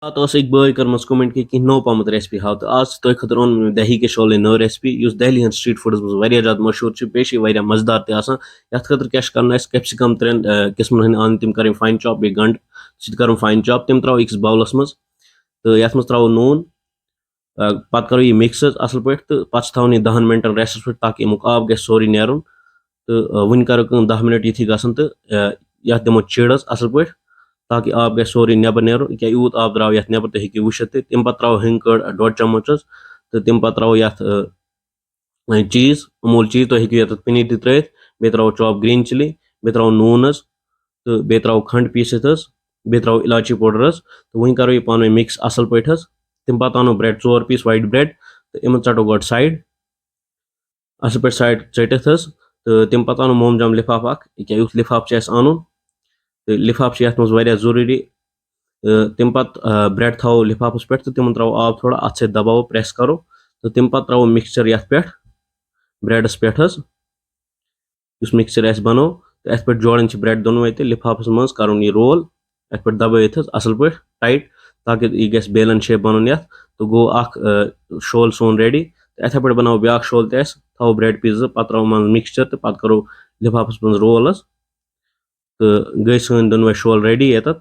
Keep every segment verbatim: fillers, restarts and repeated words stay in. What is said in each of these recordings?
پتہٕ ٲس أکۍ بٲے کٔرمٕژ comment کہِ کینٛہہ نوٚو پہمتھ recipe ہاو، تہٕ آز چھِ تۄہہِ خٲطرٕ اوٚن مےٚ دہی کے شعلے نٔو recipe، یُس دہلی ہٕنٛز street foods منٛز واریاہ زیادٕ مشہوٗر چھِ، بیٚیہِ چھِ یہِ واریاہ مزٕدار تہِ آسان۔ یَتھ خٲطرٕ کیٛاہ چھِ کَرُن اَسہِ؟ Capsicum ترٛٮ۪ن، آ، قٕسمَن ہٕنٛدۍ اَنٕنۍ، تِم کَرٕنۍ fine chop، بیٚیہِ گنٛڈٕ سۭتۍ کَرُن fine chop، تِم ترٛاوو أکِس bowlَس منٛز، تہٕ یَتھ منٛز ترٛاوو نوٗن۔ آ، پَتہٕ کَرو یہِ mix حظ اَصٕل پٲٹھۍ، تہٕ پَتہٕ چھِ تھاوُن یہِ دَہَن مِنٹَن restَس پٮ۪ٹھ، تاکہِ اَمیُک آب گژھِ سورُے نیرُن۔ تہٕ، آ، وٕنہِ کَرو کٲم، دَہ مِنَٹ یُتھُے گژھن تہٕ، آ، یَتھ دِمو چِڑ حظ اَصٕل پٲٹھۍ، تاکہِ آب گژھِ سورُے نٮ۪بَر نیرُن۔ یہِ کیٛاہ یوٗت آب درٛاو یَتھ نٮ۪بَر، تُہۍ ہیٚکِو وٕچھِتھ۔ تہٕ تَمہِ پَتہٕ ترٛاوو ہیٚنٛگ کٔڑ ڈۄڈ چمچ حظ، تہٕ تَمہِ پَتہٕ ترٛاوو یَتھ، آ، cheese، Amul cheese، تُہۍ ہیٚکِو یَتَتھ paneer تہِ ترٛٲیِتھ۔ بیٚیہِ ترٛاوو chop green chilli، بیٚیہِ ترٛاوو نوٗن حظ، تہٕ بیٚیہِ ترٛاوو کھنٛڈ پیٖسِتھ حظ، بیٚیہِ ترٛاوو elaichi powder حظ۔ تہٕ وۄنۍ کَرو یہِ پانہٕ ؤنۍ mix اَصٕل پٲٹھۍ حظ۔ تَمہِ پَتہٕ اَنو bread، ژور piece white bread، تہٕ یِمَن ژَٹو گۄڈٕ side۔ اَصٕل پٲٹھۍ side ژٔٹِتھ حظ، تہٕ تَمہِ پَتہٕ اَنو موم جام لِفاف اَکھ، یہِ کیٛاہ یُتھ لِفاف چھُ اَسہِ اَنُن، تہٕ لِفاف چھُ یَتھ منٛز واریاہ ضروٗری۔ تہٕ تَمہِ پَتہٕ، آ، bread تھاوو لِفافَس پٮ۪ٹھ تہٕ تِمَن ترٛاوو آب تھوڑا، اَتھٕ سۭتۍ دَباوو، press کَرو، تہٕ تَمہِ پَتہٕ ترٛاوو mixture یَتھ پٮ۪ٹھ، breadَس پٮ۪ٹھ حظ، یُس mixture اَسہِ بَنوو، تہٕ اَتھ پٮ۪ٹھ جوڑٕنۍ چھِ bread دۄنوَے، تہٕ لِفافَس منٛز کَرُن یہِ roll، اَتھ پٮ۪ٹھ دَبٲوِتھ حظ اَصٕل پٲٹھۍ tight، تاکہِ یہِ گژھِ بیلَن shape بَنُن یَتھ۔ تہٕ گوٚو اَکھ، آ، شول سون ready۔ تہٕ اِتھَے پٲٹھۍ بَناوو بیٛاکھ شول تہِ اَسہِ، تھاوو bread piece زٕ، پَتہٕ ترٛاوو منٛز mixture تہٕ پَتہٕ کَرو لِفافَس منٛز roll حظ۔ تہٕ گٔے سٲنۍ دۄنوَے شول ready یَتَتھ۔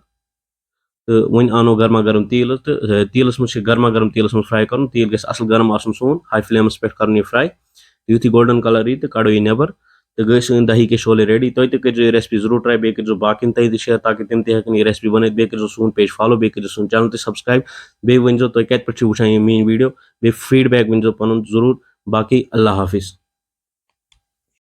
تہٕ وۄنۍ اَنو گرما گرم تیٖل حظ، تہٕ، آ، تیٖلَس منٛز چھِ گرما گرم تیٖلَس منٛز fry کَرُن۔ تیٖل گژھِ اَصٕل گرم آسُن سون، high flameَس پٮ۪ٹھ کَرُن یہِ fry۔ تہٕ یُتھُے golden colour یی تہٕ کَڑو یہِ نٮ۪بَر۔ تہٕ گٔے سٲنۍ دہی کے شعلے ready۔ تُہۍ تہِ کٔرۍزیو یہِ recipe ضروٗر try، بیٚیہِ کٔرۍزیو باقیَن تام تہِ share، تاکہِ تِم تہِ ہٮ۪کَن یہِ recipe بَنٲیِتھ۔ بیٚیہِ کٔرۍزیو سون page follow، بیٚیہِ کٔرۍزیو سون channel تہِ subscribe۔ بیٚیہِ ؤنۍزیو تُہۍ کَتہِ پٮ۪ٹھ چھِو وٕچھان یِم میٛٲنۍ video، بیٚیہِ feedback ؤنۍزیو پَنُن ضروٗر۔ باقٕے اللہ حافظ۔